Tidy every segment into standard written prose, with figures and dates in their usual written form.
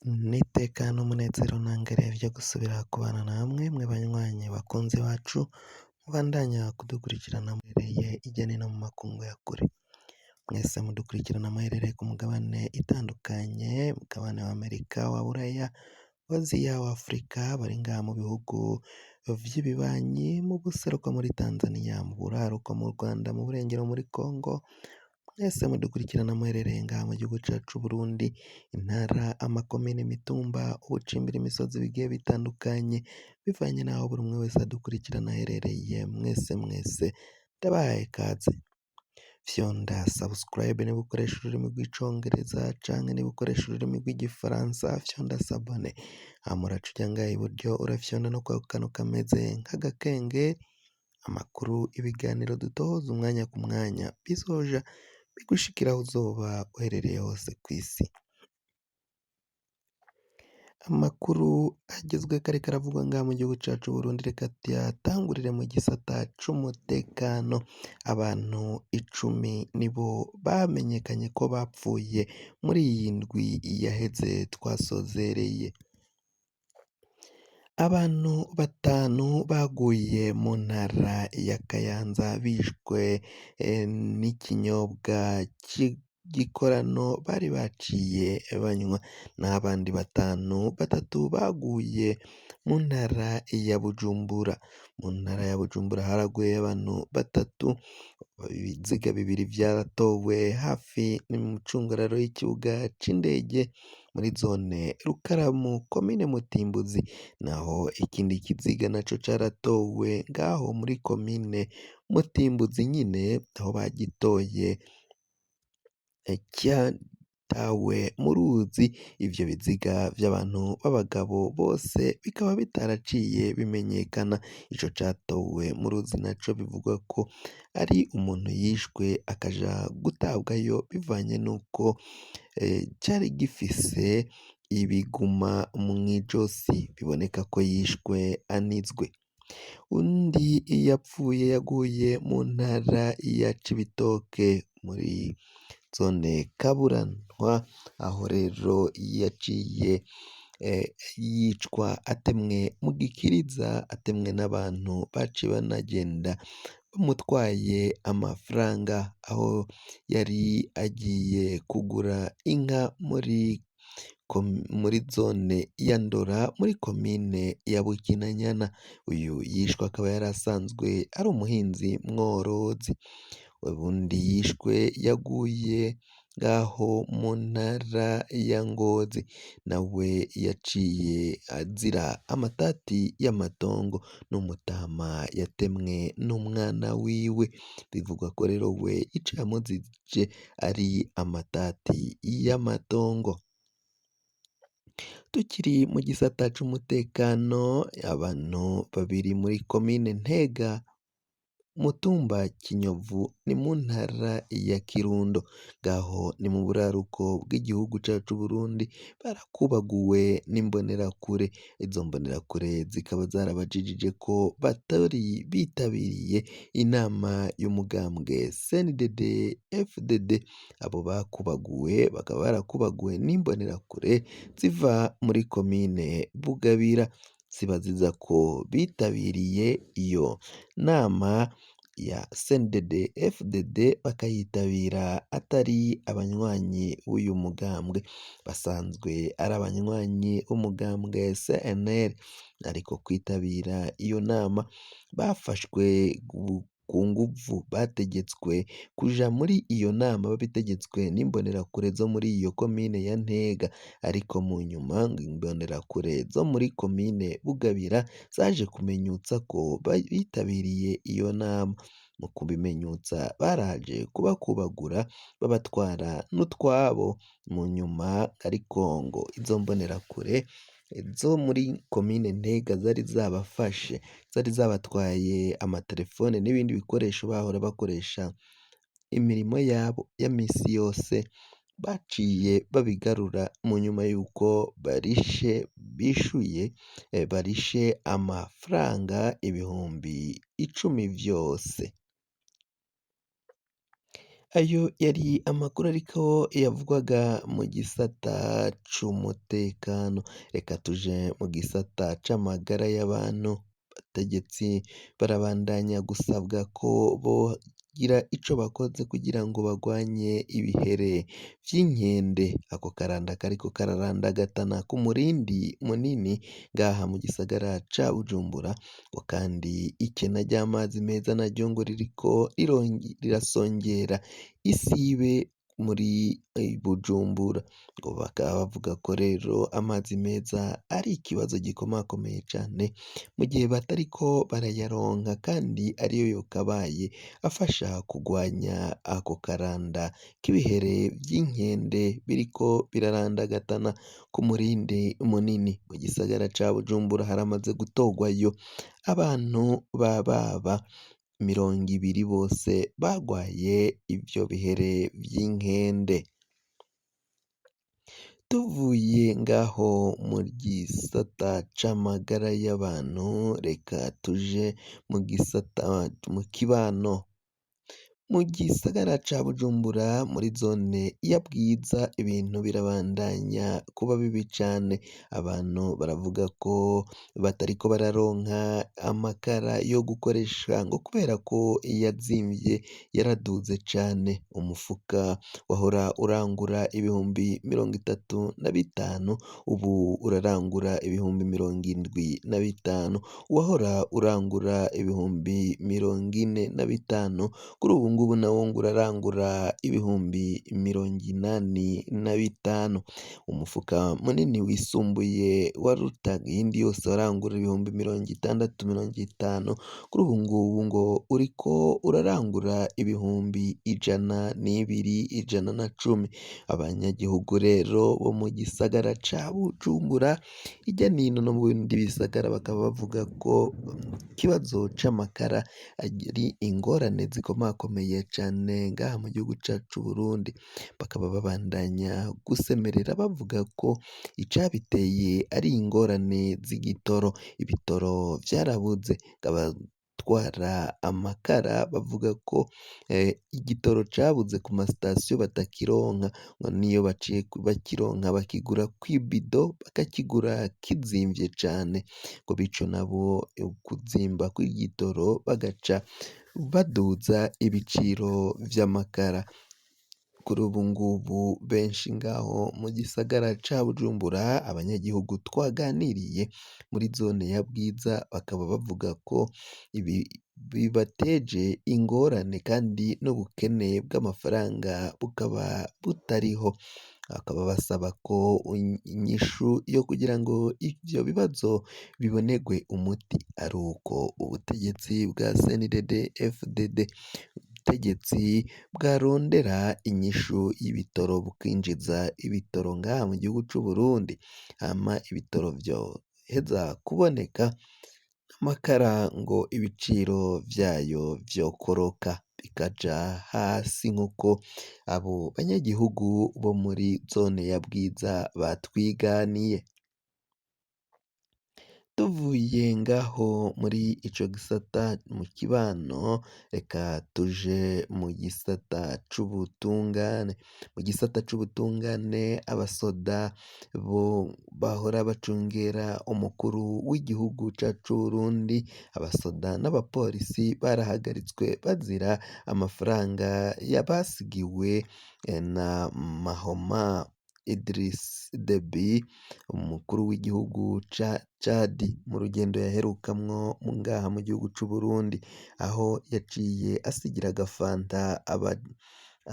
N'iteka n'umunezero ntangere vyo gusubira kubana namwe mwe banywanyi bakunzi bacu mubandanya kudukurikirana muherereye irya nino mu makungu ya kure. Mwese mudukurikirana muherereye ku mugabane itandukanye, mugabane wa Amerika, wa Buraya, wa Aziya, wa Afurika, bari ngaha mu bihugu vy'ibibanyi, mu buseruko muri Tanzania, mu buraruko mu Rwanda, mu burengero muri Congo, mwese mudukurikirana muherereye ngaha mu gihugu cacu c'Uburundi, intara, amakomine, imitumba, ubucimbira imisozi bigiye bitandukanye, bivanye n'aho buri umwe wese adukurikirana aherereye, mwese mwese ndabahaye ikaze. Fyonda subscribe niba ukoresha ururimi rw'icongereza canke niba ukoresha ururimi rw'igifaransa fyonda s'abonner, hama uraca uja ngaha iburyo urafyonda no kwako kantu kameze nk'agakengeri, amakuru, ibiganiro dutoza umwanya ku mwanya bizoja bigushikira aho uzoba uherereye hose kw'isi. Amakuru agezweko ariko aravugwa ngaha mu gihugu cacu c'Uburundi reka tuyatangurire mu gisata c'umutekano. Abantu 10 nibo bamenyekanye ko bapfuye muri iyi ndwi yaheze twasozereye. Abantu 5 baguye mu ntara ya Kayanza bishwe n'ikinyobwa c'igikorano bari baciye banywa, n'abandi 5 batatu baguye mu ntara ya Bujumbura. Mu ntara ya Bujumbura haraguye abantu 3, ibiziga 2 vyaratowe hafi n'umucungararo y'ikibuga c'indege muri zone Rukaramu komine Mutimbuzi, naho ikindi kiziga naco caratowe ngaho muri komine Mutimbuzi nyine, aho bagitoye cyatawe mu ruzi. Ivyo biziga vy'abantu b'abagabo bose bikaba bitaraciye bimenyekana. Ico catowe mu ruzi naco bivugwa ko ari umuntu yishwe akaja gutabwayo bivanye n'uko cari gifise ibiguma mw'ijosi, biboneka ko yishwe anizwe. Undi yapfuye yaguye mu ntara ya Cibitoke muri zone Kaburantwa, aho rero yaciye yicwa atemwe mu gikiriza, atemwe n'abantu baciye banagenda bamutwaye amafaranga, aho yari agiye kugura inka muri zone ya Ndora muri komine ya Bukinanyana. Uyu yishwe akaba yari asanzwe ari umuhinzi mworozi. Ubundi yishwe yaguye ngaho mu ntara ya Ngozi, nawe yaciye azira amatati y'amatongo n'umutama yatemwe n'umwana wiwe. Bivugwa ko rero we ico yamuzije ari amatati y'amatongo. Tukiri mu gisata c'umutekano, abantu 2 muri komine Ntega, mutumba Kinyovu, ni mu ntara ya Kirundo, ngaho ni mu buraruko bw'igihugu cacu c'Uburundi, barakubaguwe n'imbonerakure. Izo mbonerakure zikaba zarabajijije ko batari bitabiriye inama y'umugambwe CNDD FDD. Abo bakubaguwe bakaba barakubaguwe n'imbonerakure ziva muri komine Bugabira, zibaziza ko bitabiriye iyo nama ya CNDD FDD, bakayitabira atari abanywanyi b'uyu mugambwe, basanzwe ari abanywanyi b'umugambwe CNL, ariko kwitabira iyo nama bafashwe ku nguvu, bategetswe kuja muri iyo nama babitegetswe n'imbonerakure zo muri iyo komine ya Ntega, ariko mu nyuma ngo imbonerakure zo muri komine Bugabira zaje kumenyutsa ko bitabiriye iyo nama. Mu kubimenyutsa baraje kubakubagura babatwara n'utwabo mu nyuma, ariko ngo izo mbonerakure zo muri komine Ntega zari zabafashe, zari zabatwaye amatelefone n'ibindi bikoresho bahora bakoresha imirimo yabo ya misi yose, baciye babigarura mu nyuma y'uko barishe bishuye barishe amafaranga 10,000 vyose. Ayo yari amakuru ariko yavugwaga mu gisata c'umutekano. Reka tuje mu gisata c'amagara y'abantu. Abategetsi barabandanya gusabwa ko bogira ico bakoze kugira ngo bagwanye ibihere vy'inkende. Ako karanda kariko kararandagatana k'umurindi munini ngaha mu gisagara ca Bujumbura, ngo kandi ikena ry'amazi meza naryo ngo ririko rirasongera isibe muri Bujumbura. Ngo bakaba bavuga ko rero amazi meza ari ikibazo gikomakomeye cane mu gihe batariko barayaronka kandi ariyo yokabaye afasha kugwanya ako karanda k'ibihere vy'inkende biriko birarandagatana ku murindi munini. Mu gisagara ca Bujumbura haramaze gutorwayo abantu bababa 20 bose bagwaye ivyo bihere vy'inkende. Tuvuye ngaho mu gisata c'amagara y'abantu, reka tuje mu gisata mu kibano. Mu gisagara ca Bujumbura muri zone ya Bwiza ibintu birabandanya kuba bibi cane. Abantu baravuga ko batariko bararonka amakara yo gukoresha ngo kubera ko yazimvye yaraduze cane. Umufuka wahora urangura 35,000 ubu urarangura 75,000. Uwahora urangura 45,000 kuri ubu ngubu nawo ngo urarangura 85,000. Umufuka munini wisumbuye waruta iyindi yose warangura 60,000 50, kuri ubu ngubu ngo uriko urarangura 102, 110. Abanyagihugu rero bo mu gisagara ca Bujumbura hirya nino no mu bindi bisagara bakaba bavuga ko ikibazo c'amakara ari ingorane zikomakomeye cane ngaha mu gihugu cacu c'Uburundi. Bakaba babandanya gusemerera bavuga ko icabiteye ari ingorane z'igitoro. Ibitoro vyarabuze, abatwara amakara bavuga ko igitoro cabuze ku masitasiyo batakironka, ngo niyo baciye bakironka bakigura kw'ibido bakakigura kizimvye cane, ngo bico nabo ukuzimba kw'igitoro bagaca baduza ibiciro vy'amakara. Kuri ubu ngubu benshi ngaho mu gisagara ca Bujumbura abanyagihugu twaganiriye muri zone ya Bwiza bakaba bavuga ko ibi bibateje ingorane kandi n'ubukene bw'amafaranga bukaba butariho. Bakaba basaba ko inyishu yo kugira ngo ivyo bibazo bibonerwe umuti ari uko ubutegetsi bwa CNDD FDD, ubutegetsi bwarondera inyishu y'ibitoro bukinjiza ibitoro ngaha mu gihugu c'Uburundi, hama ibitoro vyoheza kuboneka, amakara ngo ibiciro vyayo vyokoroka bikaja hasi nk'uko abo banyagihugu bo muri zone ya Bwiza batwiganiye. Tuvuye ngaho muri ico gisata mu kibano, reka tuje mu gisata c'ubutungane. Mu gisata c'ubutungane abasoda bo bahora bacungera umukuru w'igihugu cacu c'Uburundi, abasoda n'abapolisi barahagaritswe bazira amafaranga basigiwe na Mahoma Idris Deby, umukuru w'igihugu ca Cadi, mu rugendo yaherukamwo ngaha mu gihugu c'Uburundi, aho yaciye asigira agafanta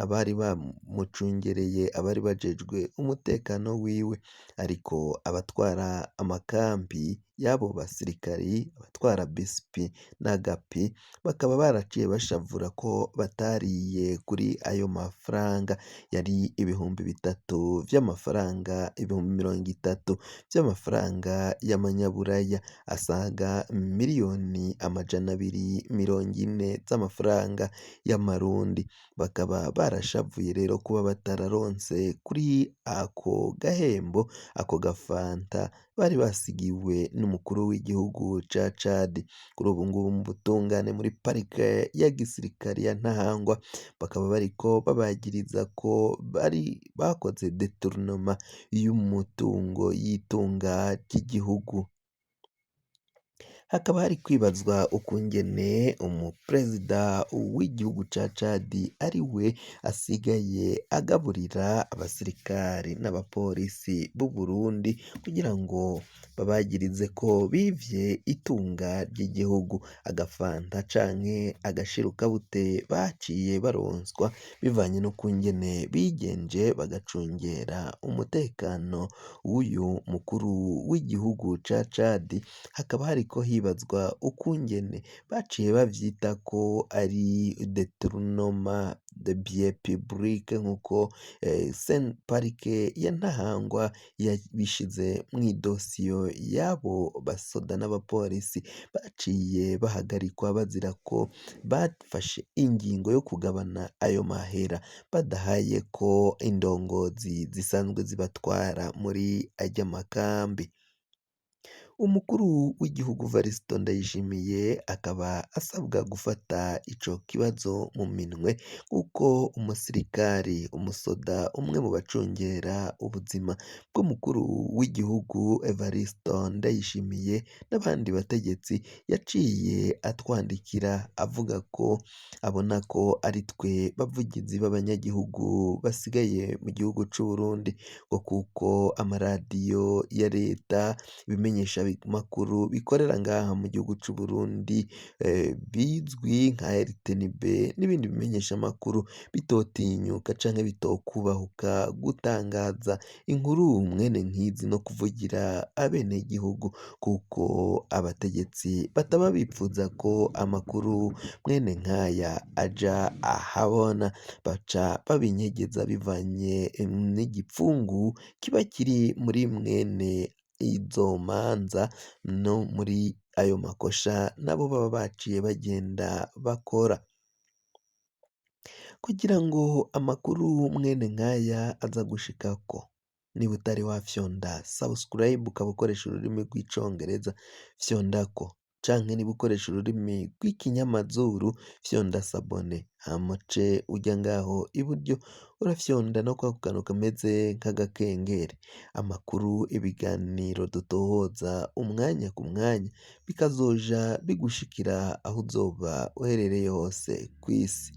abari bamucungereye, abari bajejwe umutekano wiwe. Ariko abatwara amakambi y'abo basirikari, abatwara BSP na GAPI, bakaba baraciye bashavura ko batariye kuri ayo mafaranga, yari 3,000 vy'amafaranga, 30,000 vy'amafaranga y'amanyaburaya, asaga 240,000,000 z'amafaranga y'amarundi. Bakaba barashavuye rero kuba batararonse kuri ako gahembo, ako gafanta bari basigiwe n'umukuru. y'umukuru w'igihugu ca Cadi. Kuri ubu ngubu mu butungane muri parike ya gisirikare ya Ntahangwa bakaba bariko babagiriza ko bari bakoze detournement y'umutungo y'itunga ry'igihugu. Hakaba hari kwibazwa ukungene umuperezida w'igihugu ca Cadi ari we asigaye agaburira abasirikari n'abapolisi b'u Burundi kugira ngo babagirize ko bivye itunga ry'igihugu, agafanta canke agashirukabute baciye baronswa bivanye n'ukungene bigenje bagacungera umutekano w'uyu mukuru w'igihugu ca Cadi. Hakaba hariko hibazwa ukungene baciye bavyita ko ari detournement de biens publics nkuko parike ya Ntahangwa yabishize mw'idosiyo y'abo basoda n'abapolisi baciye bahagarikwa bazira ko bafashe ingingo yo kugabana ayo mahera badahayeko indongozi zisanzwe zibatwara muri arya makambi. Umukuru w'igihugu Varisito Ndayishimiye akaba asabwa gufata ico kibazo mu minwe kuko umusirikari, umusoda, umwe mu bacungera ubuzima bw'umukuru w'igihugu Evariste Ndayishimiye n'abandi bategetsi yaciye atwandikira avuga ko abona ko ari twe bavugizi b'abanyagihugu basigaye mu gihugu c'Uburundi, ngo kuko amaradiyo ya leta, ibimenyesha makuru bikorera ngaha mu gihugu c'Uburundi bizwi nka RTNB n'ibindi bimenyeshamakuru bitotinyuka canke bitokubahuka gutangaza inkuru mwene nkizi no kuvugira abenegihugu, kuko abategetsi bataba bipfuza ko amakuru mwene nkaya aja ahabona, baca babinyegeza bivanye n'igipfungu kiba kiri muri mwene izo manza no muri ayo makosha nabo baba baciye bagenda bakora. Kugira ngo amakuru mwene nkaya aza gushikako, niba utari wafyonda subscribe ukaba ukoresha ururimi rw'icongereza fyondako, canke niba ukoresha ururimi rw'ikinyamazuru fyonda s'abonner, hama uce uja ngaho iburyo urafyonda no kwako kantu kameze nk'agakengeri. Amakuru, ibiganiro dutohoza umwanya ku mwanya bikazoja bigushikira aho uzoba uherereye hose kw'isi.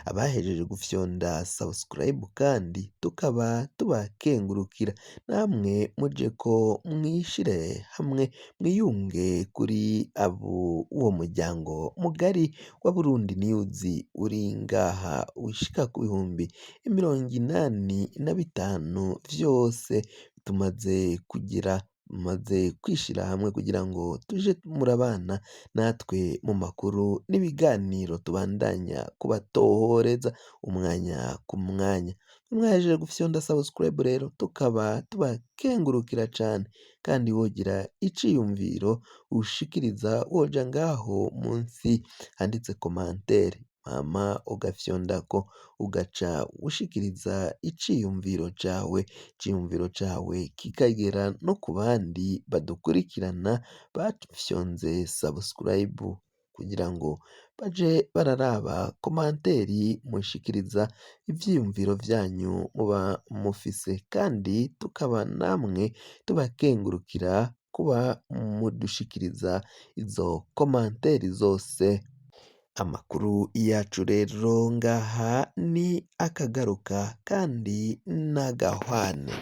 Abahejeje gufyonda subscribe kandi tukaba tubakengurukira, namwe mujeko mwishire hamwe mwiyunge kuri abo uwo muryango mugari wa Burundi News uri ngaha ushika ku 85,000 vyose tumaze kugira, tumaze kwishira hamwe kugira ngo tuje murabana natwe mu makuru n'ibiganiro tubandanya kubatohoreza umwanya ku mwanya. Mwahejeje gufyonda subscribe rero tukaba tubakengurukira cane, kandi wogira iciyumviro ushikiriza woja ngaho munsi handitse commentaire hama ugafyondako ugaca ushikiriza iciyumviro cawe, iciyumviro cawe kikagera no ku bandi badukurikirana bafyonze subscribe kugira ngo baje bararaba commentaire mushikiriza ivyiyumviro vyanyu muba mufise, kandi tukaba namwe tubakengurukira kuba mudushikiriza izo commentaire zose. Amakuru yacu rero ngaha ni akagaruka kandi n'agahwane.